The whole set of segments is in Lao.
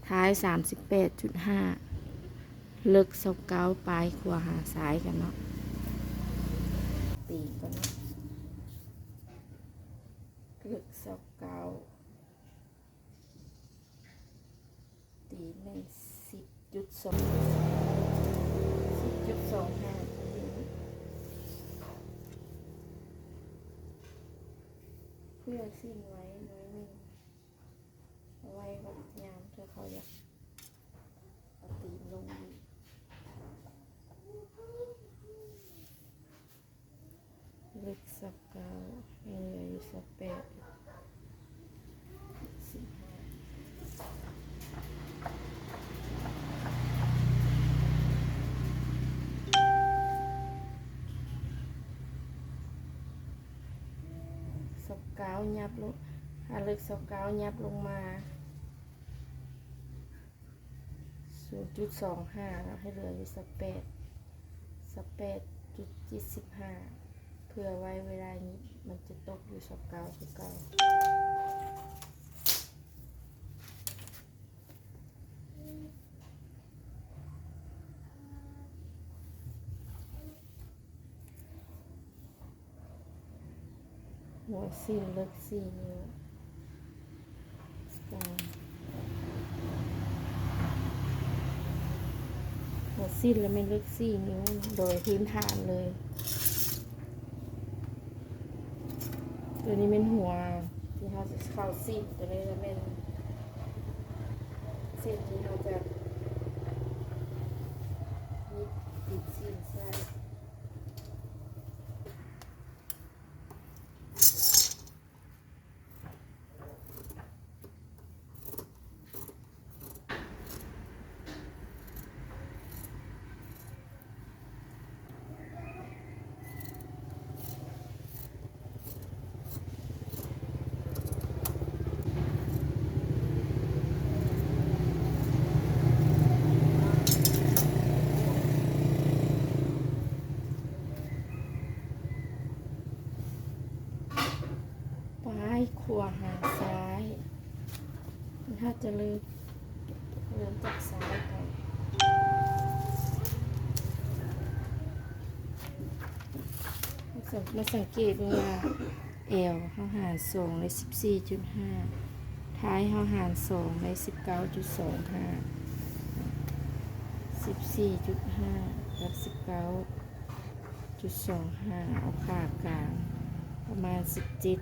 ທ້າຍສາມສິບແປດຈຸດຫ້າ ເລິກຊາວເກົ້າ ປາຍຂົວຫາຊ້າຍກັນເນາະ. ຕີນກ່ອນເນາະ ເລິກຊາວເກົ້າ ຕີນໃນສິບຈຸດສອງ ສິບຈຸດສອງຫ້າ ເພື່ອສິ້ນໄວ້ໜ້ອຍໜຶ່ງ ເອົາໄວ້ວັດຍາມ ເທື່ອເຂົາຢາກເອົາຕີນລົງອີກ. ເລິກຊາວເກົ້າ ຍັງເຫຼືອຢູ່ຊາວແປດ ສິບຫ້າ ຊາວເກົ້າ ຫຍັບລົງ ຖ້າເລິກຊາວເກົ້າ ຫຍັບລົງມາ ສູນຈຸດສອງຫ້າ ແລ້ວໃຫ້ເຫຼືອຢູ່ຊາວແປດ ຊາວແປດຈຸດເຈັດສິບຫ້າ ເພື່ອໄວ້ເວລານີ້ມັນຈະຕົກຢູ່ຊາວເກົ້າຄືເກົ່າ. ຫົວສິ້ນເລິກສີ່ນິ້ວ ຫົວສິ້ນລະແມ່ນເລິກສີ່ນິ້ວ ໂດຍພື້ນຖານເລີຍ. ໂຕນີ້ແມ່ນຫົວທີ່ເຮົາຈະເຂົ້າສິ້ນ ໂຕນີ້ລະແມ່ນເສັ້ນທີ່ເຮົາຈະຫຍິບຕີນສິ້ນໃສ່. ປາຍຂວາຫາຊ້າຍ ຖ້າຈະເລີ່ມ ເລີ່ມຈາກຊ້າຍໄປ. ມາສັງ ມາສັງເກດເບິ່ງວ່າແອວເຮົາຫານສອງໄດ້ສິບສີ່ຈຸດຫ້າ ທ້າຍເຮົາຫານສອງໄດ້ສິບເກົ້າຈຸດສອງຫ້າ ສິບສີ່ຈຸດຫ້າ ກັບສິບເກົ້າຈຸດສອງຫ້າ ເອົາຂາກາງປະມານສິບເຈັດ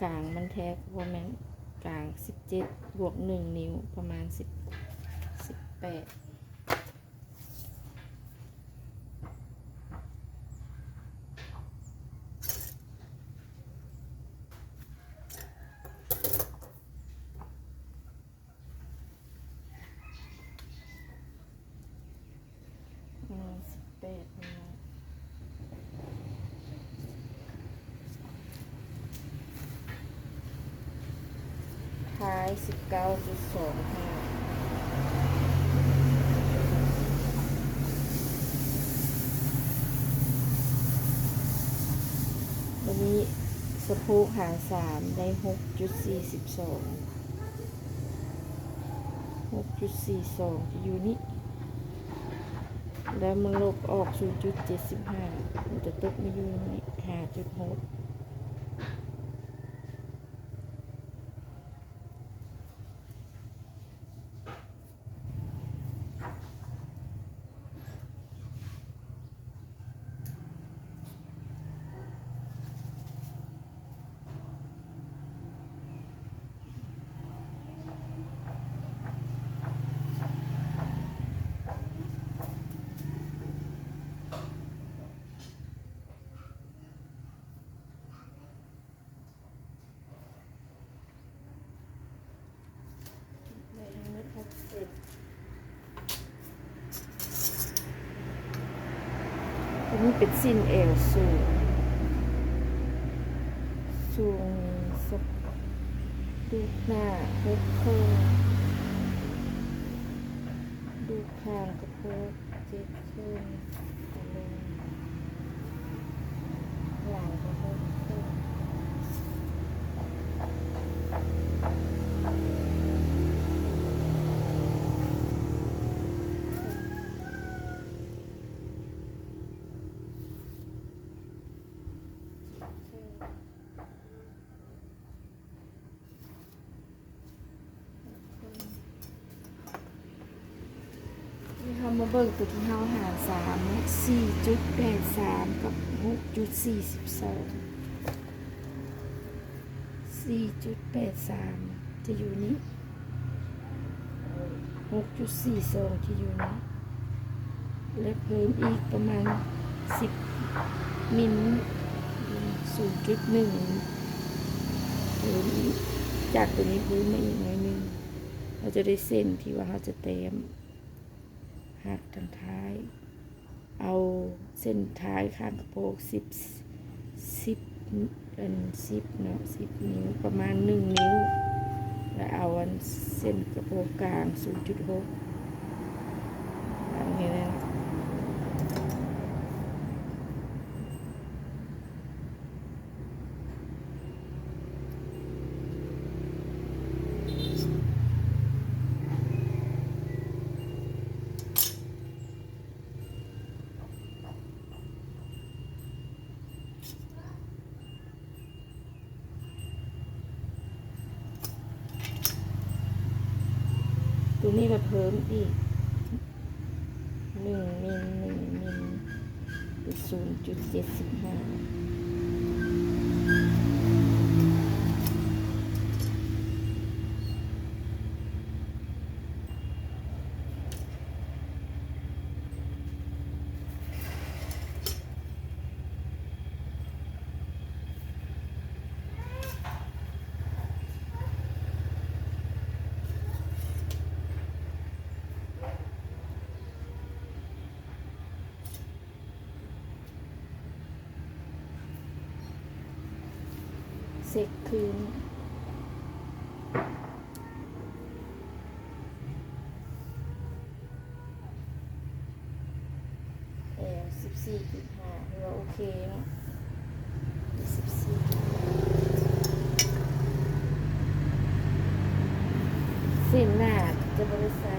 ກາງມັນແທ້ກະບໍ່ແມ່ນ ກາງສິບເຈັດບວກໜຶ່ງນິ້ວ ປະມານສິບ ສິບແປດ. ປະມານສິບແປດນີ້ແຫຼະ ທ້າຍສິບເກົ້າຈຸດສອງຫ້າ. ບາດນີ້ສະໂພກຫາສາມໄດ້ຫົກຈຸດສີ່ສິບສອງ. ຫົກຈຸດສີ່ສອງ ຈະຢູ່ນີ້ ແລ້ວມາລົບອອກສູນຈຸດເຈັດສິບຫ້າ ມັນຈະຕົກມາຢູ່ນີ້ ຫ້າຈຸດຫົກ. ອັນນີ້ເປັນສິ້ນແອວສູງ ສູງສັກ ດູກໜ້າຫົກເຄິ່ງ ດູກຂ້າງກະໂພກ ເຈັດເຄິ່ງ ຕະແຫຼງ ຫຼັງກະຫົກເຄິ່ງ. ເຮົາມາເບິ່ງຕົວທີ່ເຮົາຫາສາມເນາະ ສີ່ຈຸດແປດສາມ ກັບ ຫົກຈຸດສີ່ສິບສອງ ສີ່ຈຸດແປດສາມ ຈະຢູ່ນີ້ ຫົກຈຸດສີ່ສອງ ຈະຢູ່ນີ້ ແລະ ເພີ່ມອີກປະມານສິບມິນ ສູນຈຸດໜຶ່ງ ເພີ່ມອີກ ຈາກຕົວນີ້ເພີ່ມມາອີກໜ້ອຍໜຶ່ງ ເຮົາຈະໄດ້ເສັ້ນທີ່ວ່າເຮົາຈະແຕ້ມ ຫັກທາງທ້າຍ ເອົາເສັ້ນທ້າຍຂ້າງກະໂປງ ສິບ ສິບ ອັນ ສິບເນາະ ສິບນິ້ວ ປະມານໜຶ່ງນິ້ວ ແລ້ວເອົາອັນເສັ້ນກະໂປງກາງ ສູນຈຸດຫົກ ວາງໃຫ້ແນ່ນ. ຕົວນີ້ລະເພີ່ມອີກໜຶ່ງມິນ ໜຶ່ງມິນ ເປັນສູນຈຸດເຈັດສິບຫ້າ. ເຊັກຄືນ. ແອວ ສິບສີ່ຈຸດຫ້າ ຖືວ່າໂອເຄເນາະ ສິບສີ່ຈຸດຫ້າ. ເສັ້ນໜ້າຈະບໍ່ໄດ້ໃສ່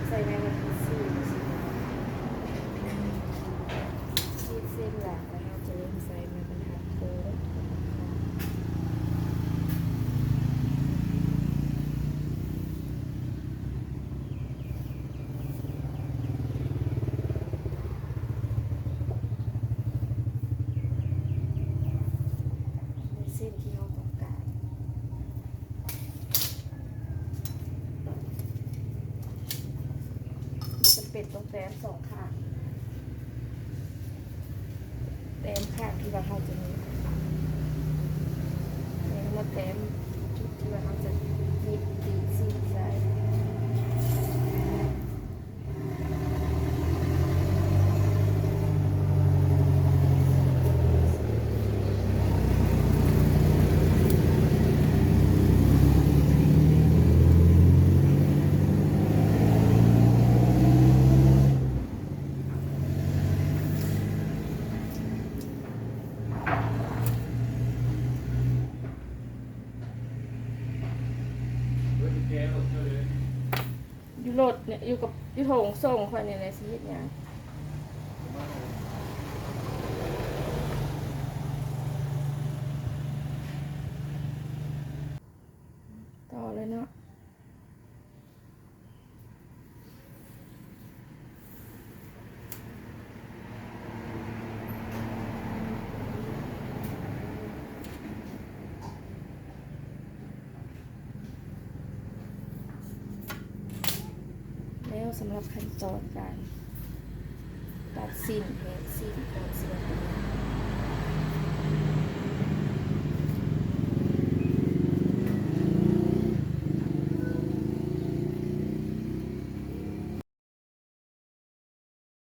ໃສ່ໃນວັນທີສີ່ ສິບເອັດເສັ້ນຫຼັງ ເຮົາຈະເລີ່ມໃສ່ໄມ້ບັນທັດໂຄ້ງ. ໃນເສັ້ນທີ່ເຮົາຕ້ອງການ. ບໍ່ຈຳເປັນຕ້ອງແຕ້ມສອງຂ້າງ ແຕ້ມຂ້າງທີ່ວ່າເຮົາຈະມີ ແລ້ວມາແຕ້ມຈຸດທີ່ວ່າເຮົາຈະຫຍິບຕີນຊີ້ນໃສ່. ຢູ່ລົດນີ້ ຢູ່ກັບ ຢູ່ຖົງສົ່ງຂ້ອຍນີ້ແຫຼະ ຊິເຮັດຫຍັງ. ຕໍ່ເລີຍເນາະ. ແລ້ວສຳລັບຂັ້ນຕອນການຕັດສິ້ນ ແທກສິ້ນ ກ່ອນຊິເອົາໄປ